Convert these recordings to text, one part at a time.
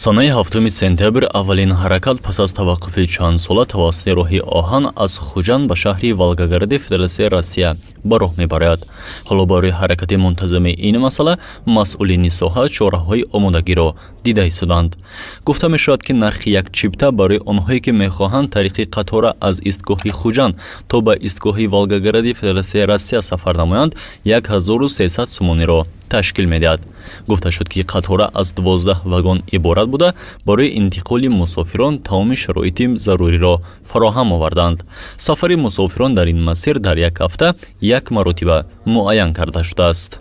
Санаи 7 сентябр аввалин ҳаракат пас аз таваққуфи чандсола тавассути роҳи оҳан аз Хуҷанд ба шаҳри Волгогради Федератсияи Россия ба роҳ мебарояд. Ҳоло барои ҳаракати мунтазами ин масъала масъулини соҳа чораҳои омодагиро дида истоданд. Гуфта мешавад, ки нархи як чипта барои онҳое, ки мехоҳанд тариқи қатора аз истгоҳи Хуҷанд то ба истгоҳи Волгогради Федератсияи Россия сафар намоянд, 1300 сомониро ташкил медиҳад. Гуфта шуд, ки қатора аз 12 вагон иборат буда, барои интиқоли мусофирон тамоми шароити заруриро фароҳам оварданд. Сафари мусофирон дар ин масир дар як ҳафта як маротиба муайян карда шудааст.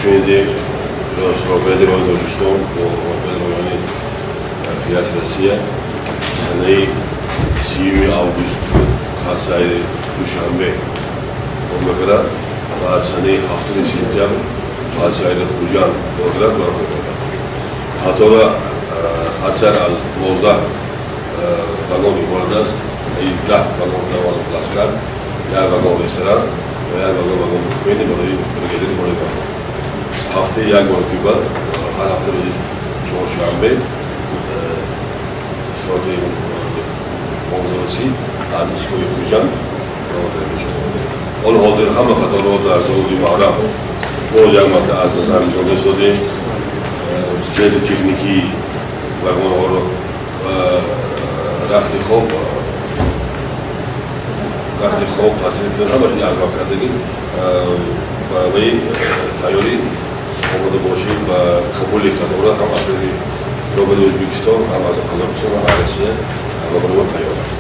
Шуниде, роҳбарияти роҳи Тоҷикистон бо роҳбарияти роҳи Федератсияи Россия санаи 30 август хатсайри Душанбе Волгоград ва санаи 7 сентябр хатсайри Хуҷанд Волгоград ба роҳ мебарад. Қатора хатсайр аз 12 вагон иборат аст: 10 вагон вагон плацкарт, як вагон ресторан ва як вагон купейный барои бригадири барои вагон. Ҳафтаи як маротиба, ҳар ҳафта рӯзи чоршанбе, соати 15:30 аз истгоҳи Хуҷанд равона мешавад. Ҳоло ҳозир ҳама қаторҳо дар заводи Маҳрам боз як марта аз назар гузаронда истодем, ҷиҳати техникии вагонҳоро, рахти хоб, ҳама чиз аз нав кардагим барои тайёрӣ, омода бошем ба қабули қатора. Ҳам аз тарафи роҳбари Ӯзбекистон, ҳам аз Қазоқистон, ҳам аз Россия вагонҳо тайёр аст.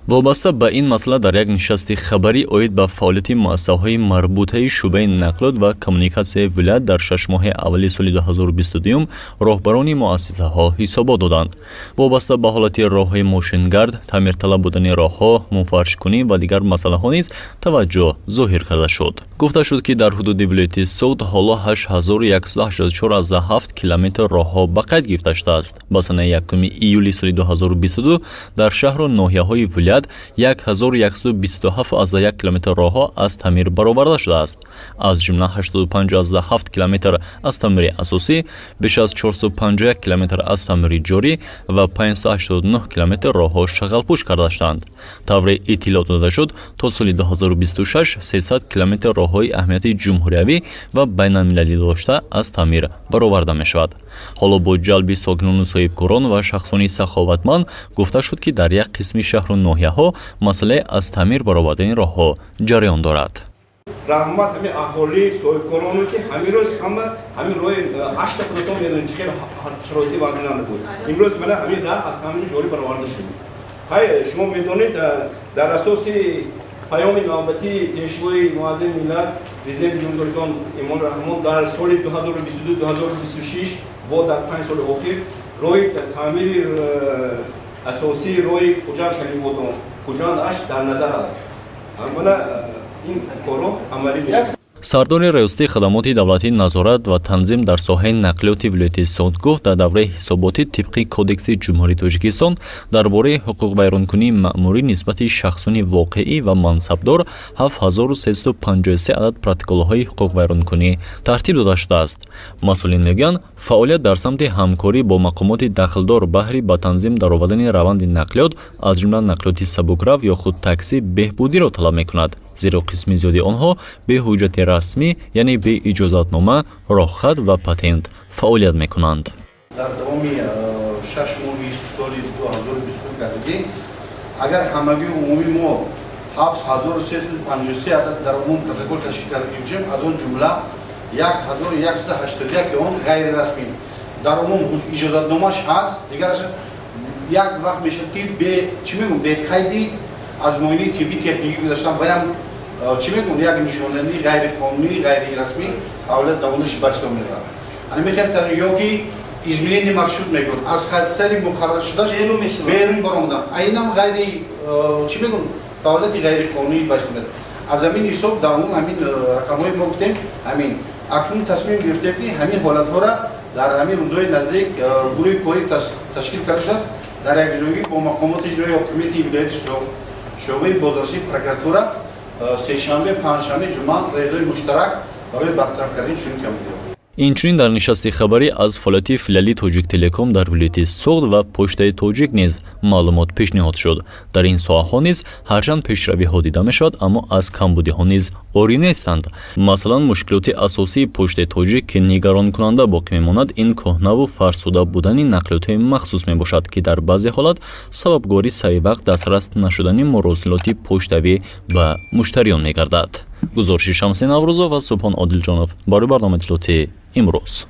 Вобаста ба ин масъала дар як нишасти хабарӣ оид ба фаъолияти муассисаҳои марбутаи шӯъбаи нақлиёт ва коммуникатсияи вилоят дар 6 моҳаи аввали соли 2022 роҳбарони муассисаҳо ҳисобот доданд. Вобаста ба ҳолати роҳҳои мошингард, таъмирталаб будани роҳҳо, мунфаршкунӣ ва дигар масъалаҳо низ таваҷҷӯҳ зоҳир карда шуд. Гуфта шуд, ки дар ҳудуди вилояти Суғд ҳоло 8184,7 километр роҳҳо ба қайд гирифта шудааст. Ба санаи 1 июли соли 2022 дар шаҳру ноҳияҳои вилоят 1127,1 километр роҳҳо аз таъмир бароварда шудааст. Аз ҷумла 85,7 километр аз таъмири асосӣ, беш аз 451 километр аз таъмири ҷорӣ ва 589 километр роҳҳо шағалпӯш карда шуданд. Тавре иттилоъ дода шуд, то соли 2026 300 километр роҳҳои аҳамияти ҷумҳуриявӣ ва байналмилалӣ дошта аз таъмир бароварда мешавад. Ҳоло бо ҷалби сокинону соҳибкорон ва шахсони саховатманд, гуфта шуд, ки дар як қисми шаҳру ноҳияҳо масъалаи аз таъмир баровардани роҳҳо ҷараён дорад. Раҳмат ҳамин аҳолӣ, соҳибкороно, ки ҳамин рӯз ҳама ҳамин роҳи ҳашта, худатон медонед, чӣ хел шароити вазнина буд. Имрӯз мана ҳамин раҳ аз таъмири ҷорӣ бароварда шуд. Хай, шумо медонед, дар асоси паёми навбатии Пешвои муаззами миллат, Президенти Ҷумҳурии Тоҷикистон Эмомалӣ Раҳмон, дар соли 2022-2026 бо дар 5 соли охир роҳи таъмири асосии роҳи Хуҷанд Канибодом, Хуҷанд Ашт дар назар аст. Мана ин корҳо амалӣ мешавад. Сардори Раёсати хадамоти давлатии назорат ва танзим дар соҳаи нақлиёти вилояти Суғд гуфт, дар давраи ҳисоботӣ тибқи Кодекси Ҷумҳурии Тоҷикистон дар бораи ҳуқуқвайронкунии маъмурӣ нисбати шахсони воқеӣ ва мансабдор 7353 адад протоколҳои ҳуқуқвайронкунӣ тартиб дода шудааст. Масъулин мегӯянд, фаъолият дар самти ҳамкорӣ бо мақомоти дахлдор баҳри ба танзим даровардани раванди нақлиёт, аз ҷумла нақлиёти сабукрав ё худ таксӣ, беҳбудиро талаб мекунад, зеро қисми зиёди онҳо бе ҳуҷҷати расмӣ, яъне бе иҷозатнома, роҳхат ва патент фаъолият мекунанд. Дар давоми 6 моҳи соли 2022 кардагӣ, агар ҳамагии умумӣ мо 7353 адад дар умум протокол ташкил карда бошем, аз он ҷумла 1181 он ғайрирасмӣ, дар умум иҷозатномаш ҳаст, дигараш як вақт мешавад, ки бе чӣ мегӯм, бе қайди аз муоинаи тиббӣ техникӣ гузаштан, ваям чӣ мегӯм, як нишонани ғайриқонунӣ, ғайрирасмӣ фаъолият давомдаши ба ҳисоб меравад. Ана мехоҳем ё ки изменение маршрут мегӯн, аз хатсайри муқарраршудаш берун баромадан, айнам ғайри чӣ мегӯм, фаъолияти ғайриқонунӣ ба ҳисоб меравад. Аз ҳамин ҳисоб дар умум ҳамин рақамҳои мо гуфтем. Ҳамин акнун тасмим гирифтем, ки ҳамин ҳолатҳоро дар ҳамин рӯзҳои наздик гурӯҳи корӣ ташкил карда шудааст дар якҷоягӣ бо мақомоти иҷроии ҳокимияти вилояти Суғд, шӯъбаи бозрасии прокуратура, сешанбе, панҷшанбе, ҷумъа рейдҳои муштарак барои бартараф кардани чунин камбудиҳо. Инчунин дар нишасти хабарӣ аз фаъолияти филиали Тоҷиктелеком дар вилояти Суғд ва Почтаи Тоҷик низ маълумот пешниҳод шуд. Дар ин соҳаҳо низ ҳарчанд пешравиҳо дида мешавад, аммо аз камбудиҳо низ орӣ нестанд. Масалан, мушкилоти асосии Почтаи Тоҷик, ки нигаронкунанда боқӣ мемонад, ин кӯҳнаву фарсуда будани нақлиётҳои махсус мебошад, ки дар баъзе ҳолат сабабгори саривақт дастрас нашудани муросилоти почтавӣ ба муштариён мегардад. Гузориши Шамси Наврӯзов ва Субҳон Одилҷонов барои барномаи иттилоотии «Имрӯз».